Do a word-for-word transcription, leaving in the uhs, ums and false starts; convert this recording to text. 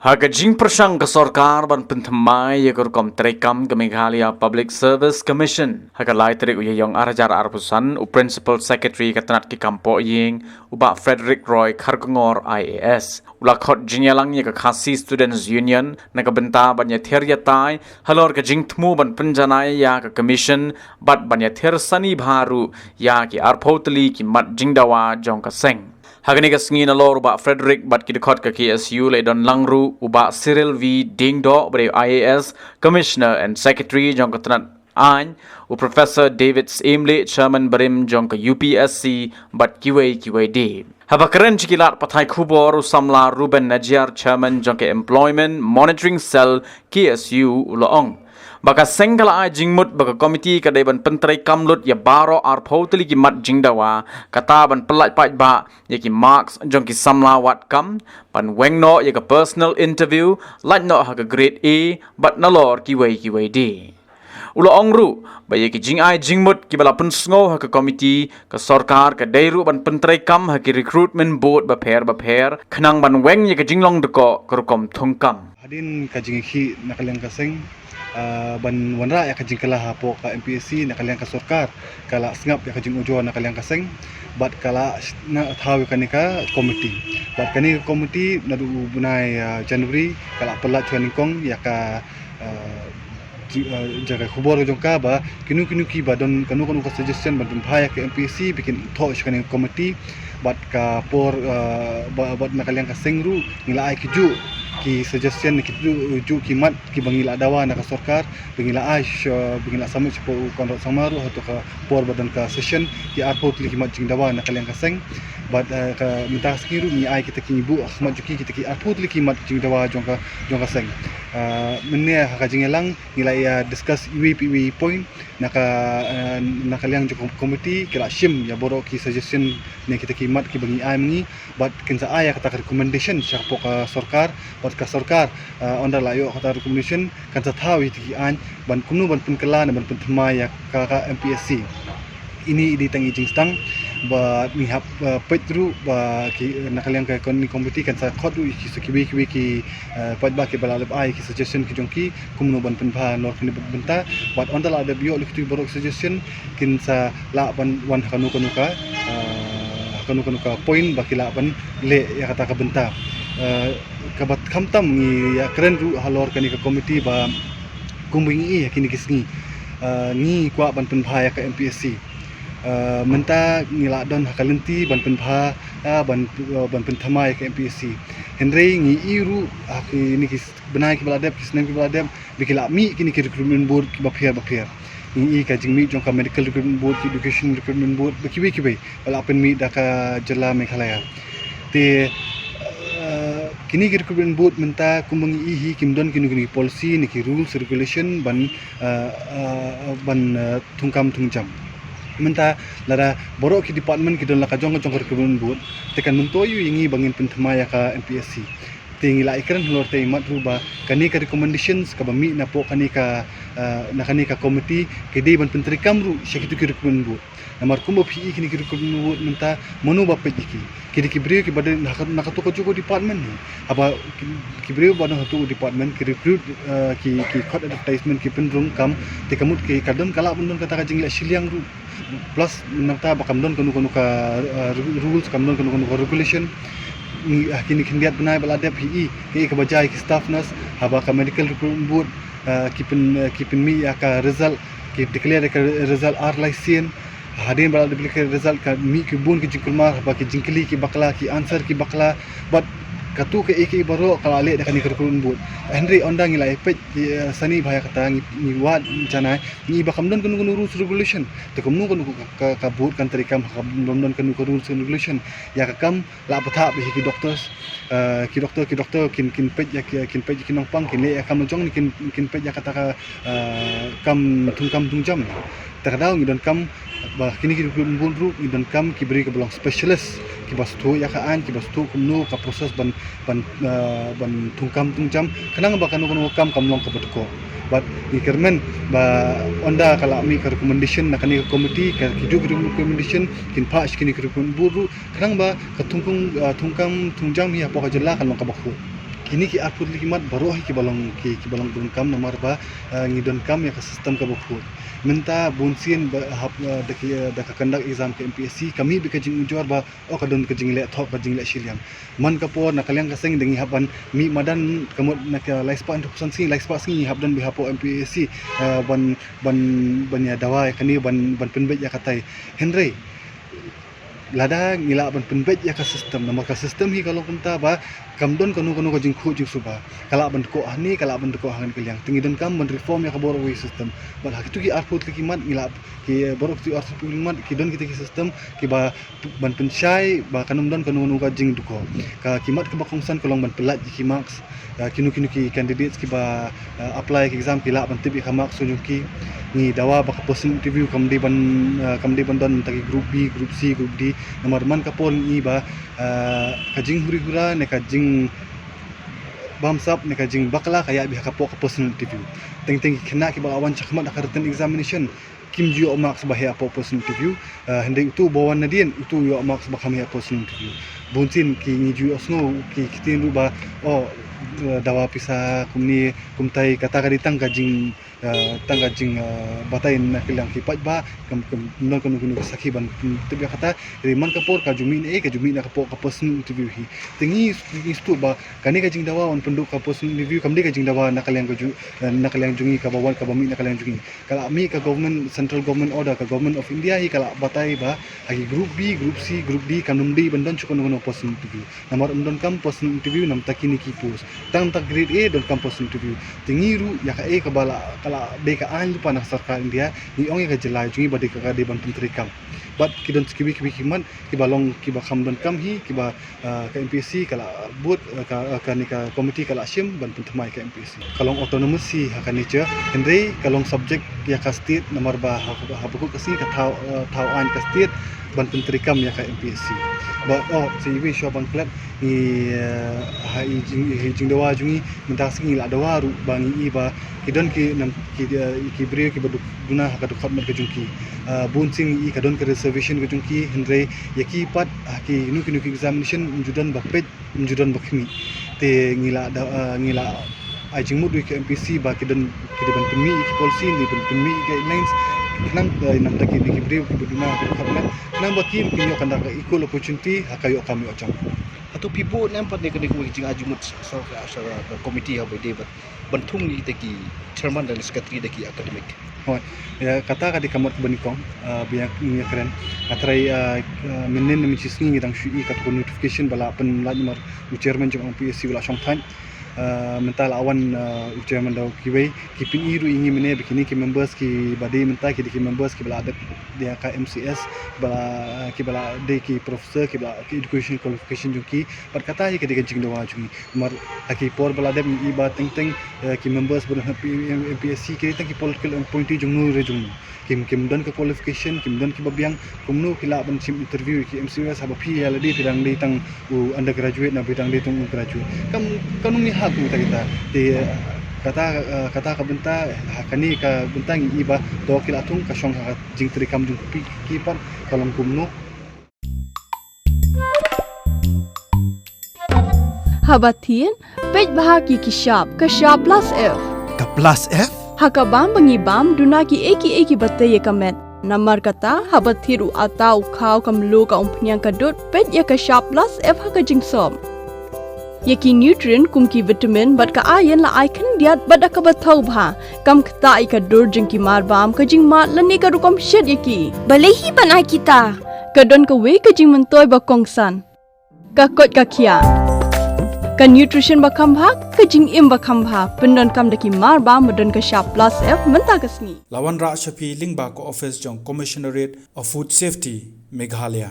Ha ka jingpyrshang ka sorkar ban pynthymmai ïa ka rukom treikam ka Meghalaya Public Service Commission, ha ka lai tarik u Ïaïong ar hajar arphew san, u Principal Secretary ka tnat ki kam pohïing, u Bah Frederick Roy Kharkongor I A S, u la khot jingïalang ïa ka Khasi Students Union na ka bynta ban ïathir ïatai halor ka jingthmu ban pynjanai ïa ka Commission bad ban ïathir sani bha ruh ïa ki arphew tylli ki mat jingdawa jong ka seng. Ha kane ka sngi nalor u Bah Frederick bad ki dkhot ka K S U la don lang ruh u Bah Cyril V Diengdoh ba dei I A S, Commissioner and Secretary jong ka tnat aiñ, u Professor David Syiemlieh, Chairman barim jong ka U P S C, bad kiwei kiwei de. Haba kren sha ki lad pathai khubor, u samla Reuben Najiar, Chairman jong ka Employment Monitoring Cell, K S U, u la ong ba ka seng ka la ai jingmut ba ka komiti ka dei ban pyntreikam lut ïa baroh arphew tylli ki mat jingdawa, kata ban pyllait paidbah ïa ki marks jong ki samla wad kam, ban weng noh ïa ka personal interview, lait noh ha ka grade A, bad nalor kiwei kiwei de. U la ong ruh ba ïa ki jingai jingmut kiba la pynsngew ha ka komiti, ka sorkar ka dei ruh ban pyntreikam ha ki recruitment board bapher bapher khnang ban weng ïa ka jinglong dkoh ka rukom thungkam. Hadien ka jingïakhih na ka liang ka seng, ah, ban wanrah ïa ka jingkylla hapoh ka M P S C na ka liang ka sorkar, ka la sngap ïa ka jingujor na ka liang ka seng bad ka la sh-, na thaw ïa kane ka komiti. Bad kane ka komiti naduh u bnai, ah, January ka la pyllait shuwa nyngkong ïa ka, ah, ji-, ah, jaka khubor jong ka ba kino kino kiba don kano kano ka suggestion ban pynbha ïa ka M P S C ba kin thoh sha kane ka komiti. Bad ka por, ah, ba-, bad na ka liang ka seng ruh ngi la ai kijuh ki suggestion, kijuh, juh ki mat kiba ngi la dawa na ka sorkar, ba ngi la ai sha, ba ngi la submit shapoh u Conrad Sangma ruh ha kato ka por ba don ka session, ki arphew tylli ki mat jingdawa na ka liang ka seng. Bad, eh, ka mynta ka sngi ruh ngi ai kita ki, ngi buh ha khmat jong ki kita ki arphew tylli ki mat jingdawa jong ka, jong ka seng. Eh, mynne ha ka jingïalang ngi la ïa discuss iwei pa iwei point na ka, eh, na ka liang jong ka komiti, ki la shim ïa baroh ki suggestion ne kita ki mat kiba ngi ai ma ngi, bad kin sa ai ïa kata ka recommendation shapoh ka sorkar, bad ka sorkar, eh, ynda la ïoh kata ka recommendation kan sa thaw ïa kita ki aiñ ban kumno ban pynkylla ne ban pynthymmai ïa ka, ka M P S C. Ini i dei tang i jingsdang ba ngi hap, eh, peit ruh ba ki, na ka liang ka koni komiti kan sa khot ruh ïa ki sa kiwei kiwei ki, eh, paidbah kiba la dep ai ki suggestion ki jong ki kumno ban pynbha halor kane ka bynta. Bad ynda la dep ïoh lut ki baroh suggestion kin sa lah ban wan ha kano kano ka, ah, ha kano kano ka point ba ki lah ban leh ïa kata ka bynta. Ah, kaba khamtam ngi ïa kren ruh halor kane ka komiti ba kumba ngi ïohi ha kine ki sngi, ah, ngi kwah ban pynbha ïa ka M P S C. Ah, mynta ngi la don ha ka lynti ban pynbha, ah, ban, ah, ban pynthymmai ïa ka M P S C. Hynrei ngi ïohi ruh ha kine ki bnai kiba la dep, ki snem kiba la dep, ba ki la mih kine ki recruitment board kiba pher bapher. Ngi ïohi ka jingmih jong ka Medical Recruitment Board, ki Education Recruitment Board, ba kiwei kiwei ba la pynmih da ka jylla Meghalaya. Te, eh, kine ki recruitment board mynta kumba ngi ïohi hi kim don kino kino ki policy ne ki rules regulation ban, eh, eh, ban, eh, thungkam thungjam. Mynta lada baroh ki department ki don la ka jong ka jong ka recruitment board, te kan myntoi ïa ngi ba ngin pynthymmai ïa ka M P S C. Te ngi la ïa kren halor te i mat ruh ba kane ka recommendations kaba mih napoh kane ka, ah, na kane ka komiti ki dei ban pyntreikam ruh sha kito ki recruitment board. Namar kumba phi ïohi kine ki recruitment board mynta mano ba peit ïa ki. Ki dei ki briew kiba don na ka, na kato ka jong ka department hi. Haba ki, ki briew ba don ha kato ka department ki recruit, ah, ki, ki khot advertisement ki pynrung kam te ka mut ki ka don ka lah ban don kata ka jingleh shiliang ruh. Plus nangta ba kam don kano kano ka, uh, ru-, rules, kam don kano kano ka regulation. Ngi, ah, kine khyndiat bnai ba la dep hi i, hi kaba jia ki staff nurse, haba ka medical recruitment board, uh, ki pyn, uh, ki pynmih ïa ka result, ki declare ka result ar lai sien. Hadien ba la declare result ka mih ki bun ki jingkulmar, haba ki jingkylli ki bakla, ki answer ki bakla. Bad kato kaei kaei baroh ka la leh da kane ka recruitment board. Hynrei ynda ngi la ïa peit, uh, sani bha ïa kata ngi, ngi wad janai, ngi ba kam don kano kano rules regulation. Te kumno kano ka, ka, ka board kan treikam ha ka bym don kano ka rules and regulation. Ïa ka kam lah pathap ïa ki doctors, eh, ki doctor, ki doctor kin, kin peit ïa ki, kin peit ïa ki nongpang, kin leh ïa ka kam la jong ne kin, kin peit ïa kata ka, eh, kam thungkam thungjam. Te ka daw ngi donkam ba kine ki recruitment board ruh ngi donkam ki briew kiba long specialist, kiba sngewthuh ïa ka aiñ, kiba sngewthuh kumno ka process ban ban, ah, ban thungkam thungjam, khnang ba kano kano ka kam kam long kaba dkoh. Bad ngi kyrmen ba ynda ka la mih ka recommendation na kane ka komiti, ka kijuh ki recommendation kin phah sha kine ki recruitment board ruh, khnang ba ka thungkam, ah, thungkam thungjam hi hapoh ka jylla kan long kaba khuid. Kine ki arphew tylli ki mat baroh hi kiba long ki, kiba long donkam namar ba, eh, ngi donkam ïa ka system kaba khuid. Mynta bun sien ba hap, eh, da ki, eh, da ka conduct exam ka M P S C, ka mih bad ka jingujor ba, oh, ka don ka jingleh thok, ka jingleh shiliang. Man ka por na ka liang ka seng da ngi hap ban mih madan, ka mut na ka lai spah hynñiew phew san sngi, lai spah sngi ngi hap don beit hapoh M P S C, eh, ban, ban, ban ïa dawa ïa kane, ban, ban pynbeit ïa katai. Hynrei lada ngi lah ban pynbeit ïa ka system, namar ka system hi ka long kumta ba kam don kano kano ka jingkhuid jingsuba. Ka lah ban dkoh hangne, ka lah ban dkoh hangne ka liang. Te ngi donkam ban reform ïa ka baroh kawei system. Bad ha kito ki arphew tylli ki mat ngi lah, ki baroh kito arphew tylli ki mat ki don kita ki system kiba ban pynshai ba kan ym don kano kano ka jingdkoh. Ka ki mat kaba kongsan ka long ban pynlait ïa ki marks, ah, kino kino ki candidates kiba, ah, apply ka exam ki lah ban tip ïa ka marks jong ki. Ngi dawa ba ka personal interview kam dei ban, ah, kam dei ban don mynta ki group B, group C, group D. Namar man ka por ngi i ba, ah, ka jinghuri hura ne ka jing bamsap ne ka jingbakla ka ïaid beit ha ka por ka personal interview. Teng teng ki khynnah kiba la wan shakhmat ha ka written examination kim ju ïoh marks ba heh hapoh personal interview. Ah, hynrei uto uba wan nadien uto u ïoh marks ba kham heh hapoh personal interview. Bun sien ki ngi ju ïohsngew ki ktien ruh ba, oh, eh, dawa pisa kumne kumtai, kata ka dei tang ka jing, eh, tang ka jing, eh, batai na ka liang ki paidbah, kam, kam don kano kano ka sakhi ban tip ïa kata. Hynrei man ka por ka ju mih na, eh, ka ju mih na ka por ka personal interview hi. Te ngi, ngi sngewthuh ba kane ka jingdawa ban pynduh ka personal interview kam dei ka jingdawa na ka liang ka ju, eh, na ka liang jong ngi kaba wan kaba mih na ka liang jong ngi. Ka la mih ka government, central government order, ka Government of India hi ka la batai ba ha ki group B, group C, group D kan ym dei ban don shuh kano kano personal interview. Namar ym donkam personal interview na bynta kine ki post. Tang na bynta grade A donkam personal interview. Te ngi ruh ïa kaei kaba la, ka la dei ka aiñ lypa na ka sorkar India, ngi ong ïa ka jylla jong ngi ba dei ka, ka dei ban pyntreikam. Bad ki don kiwei kiwei ki mat kiba long kiba kham donkam hi, kiba, ah, ka M P S C ka la bud, ah, ka, ah, kane ka committee ka la shim ban pynthymmai ka M P S C. Ka long autonomous hi ha ka nature, hynrei ka long subject ïa ka state namar ba ha, ha bakut ka sngi ka thaw, ah, thaw aiñ ka state ban pyntreikam ïa ka M P S C. Bad, oh, sa iwei shuwa ban klet ngi, ah, ha i jing, i jingdawa jong ngi mynta ka sngi ngi la dawa ruh ba ngi i ba ki don ki nam, ki, eh, ki briew kiba duk, duna ha ka dkhot met ka jong ki. Ah, bun sien ngi i ka don ka reservation ka jong ki, hynrei ïa ki pat ha kino kino ki examination ym ju don ba peit, ym ju don ba khmih. Te ngi la da, ah, ngi la ai jingmut ruh ïa ka M P S C ba ki don, ki dei ban pynmih ïa ki policy, ki dei ban pynmih ïa ki guidelines. Khnang, eh, na bynta kine ki briew kiba duna ha ka dkhot met, khnang ba ki ruh kin ïoh kata ka equal opportunity ha ka ïoh kam ïoh jam. Hato phi buh ne em pat ne kane ka jingai jingmut sa, sa, sa ka committee ha ba ïadei bad ban thung ïa kita ki chairman da secretary da ki academic? Hooid, ïa kata ka dei ka mat kaba nyngkong, ah, ba ïa ngi ïa kren. Nga tharai, ah, ah, mynnin ne mynshisngi ngi dang shu i kata ka notification ba la pynlait namar u chairman jong M P S C u la shong thait. Ah, mynta la wan, ah, u chairman da u kiwei, ki pyni ruh ïa ngi mynne ba kine ki members kiba dei mynta ki dei ki members kiba la dep ïa ka M C S, kiba la, kiba la dei ki professor, kiba la ki education qualification jong ki. Bad kata hi ka dei ka jingdawa jong ngi. Namar ha ki por ba la dep ngi i ba teng teng, eh, ki members ba don ha P-, M P S C ki dei tang ki political appointee jong no re jong no. Kim, kim don ka qualification, kim don kiba biang, kumno phi lah ban shim interview ïa ki M C S haba phi ïa lade phi dang dei tang u undergraduate ne phi dang dei tang u graduate. Kam, kam ngi hap kita kita. Te, eh, kata, eh, kata ka bynta, ha kane ka bynta ngi i ba to ki la thung ka shong ha ka jingtreikam jong phi ki pat ka long kumno. Haba thied, peit bha ki ki shap, ka shap plus F. Ka plus F? Ha ka bam ba ngi bam, duna ki ei ki ei kiba tei ïa ka met. Namar kata, haba thied u atta u khaw ka mluh ka umphniang ka dud, peit ïa ka shap plus F ha ka jingsop. Ïa ki nutrient kum ki vitamin bad ka iron la ai khyndiat bad da kaba thaw bha. Kam ktah ïa ka dur jong ki marbam, ka jingmad lane ka rukom shet ïa ki. Balei hi ban ai kita? Ka don kawei ka jingmyntoi ba kongsan. Ka koit ka khiah. Ka nutrition ba kham bha, ka jingim ba kham bha. Pyndonkam da ki marbam ba don ka shap plus F mynta ka sngi. La wanrah sha phi lyngba ka office jong Commissionerate of Food Safety, Meghalaya.